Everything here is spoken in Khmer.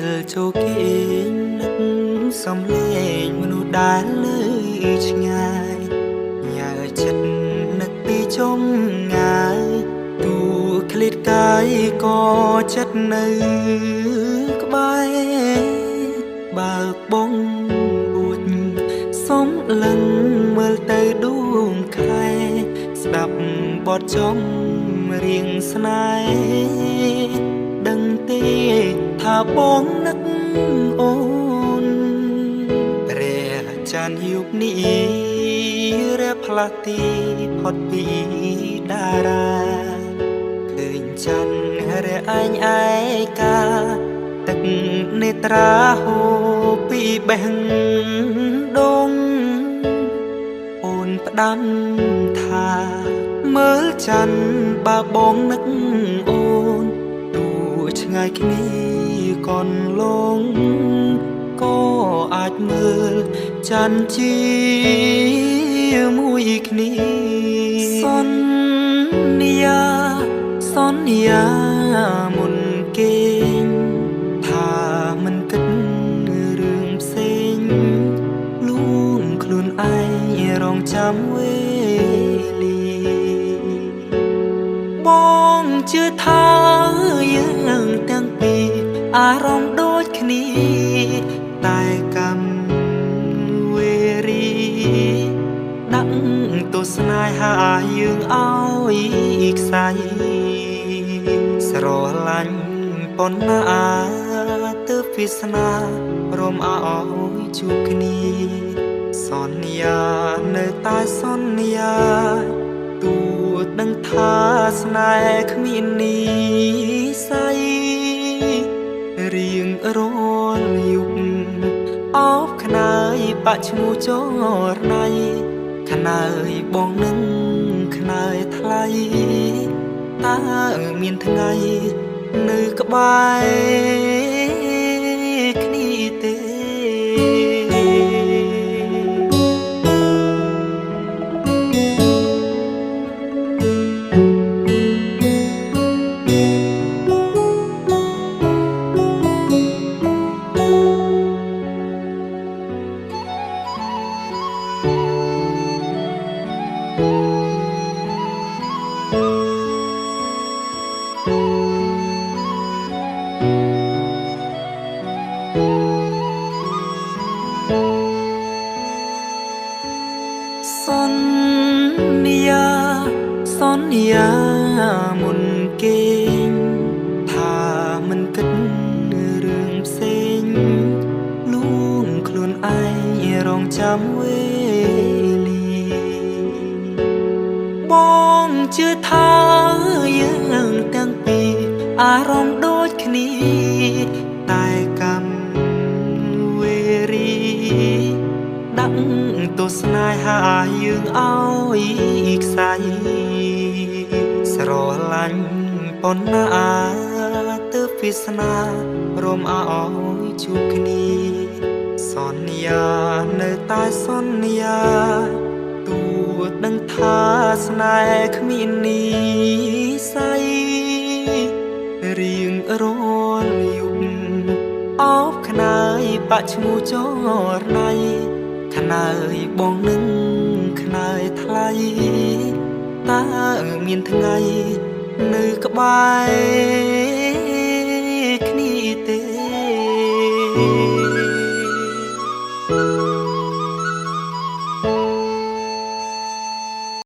លចូលគេនឹកសំលេងមនុស្សដែលនៅឆ្ងាយញ៉ើចិត្តនឹកពីចំងាយទូឃ្លាតកាយក៏ចិត្តនៅក្បែរបើកបងអួចសំលឹងមើលទៅដួងខែស្ដាប់បទចំរៀងស្នេហ៍ដឹងទេថាបងនឹកអូនព្រះច័ន្ទយប់នេះរះផ្លាស់ទីផុតពីតារាឃើញច័ន្ទរះឯងឯកាទឹកនេត្រាហូរពីបេះដូងអូនផ្ដាំថាមើលច័ន្ទបើបងនឹកអូនទូឆ្ងាយគ្នាកនលងក៏អាចមើលច័ន្ទជាមួយគ្នាសន្យាសន្យាមុនគេងថាមិនគិតរឿងផ្សេងលួងខ្លួនឯងរងចាំវេលាបងជឿថាយើងទាំងពីរអារម្មណ៍ដូចគ្នាតែកម្មវេរីដាក់ទស្សនាហាយើងឲ្យខ្សែស្រឡាញ់ប៉ុណ្ណាទើបវាសនារំឲ្យជួបគ្នាសន្យានៅតែសន្យាទូដឹងថាស្នេហ៍គ្មាននិស័យរៀងរាល់យប់អោបខ្នើយបាក់ឈ្មោះចរណៃខ្នើយបងនឹងខ្នើយថ្លៃតើមានថ្ងៃនៅក្បែរគ្នាទេសន្យាសន្យាមុនគេងថាមិនគិតរឿងផ្សេងលួងខ្លួនឯងរងចាំវេលាបងជឿថាយើងទាំងពីរអារម្មណ៍ដូចគ្នាតែកម្មវេរីដាក់ទស្សនាហាយើងឲ្យខ្សែស្រឡាញ់ប៉ុណ្ណាទើបវាសនារំឲ្យជួបគ្នាសន្យានៅតែសន្យាទូដឹងថាស្នេហ៍គ្មាននិស័យរៀងរាល់យប់អោបខ្នើយបាក់ឈ្មោះចរណៃខ្នើយបងនឹងខ្នើយថ្លៃតើមានថ្ងៃនៅក្បែរគ្នាទេ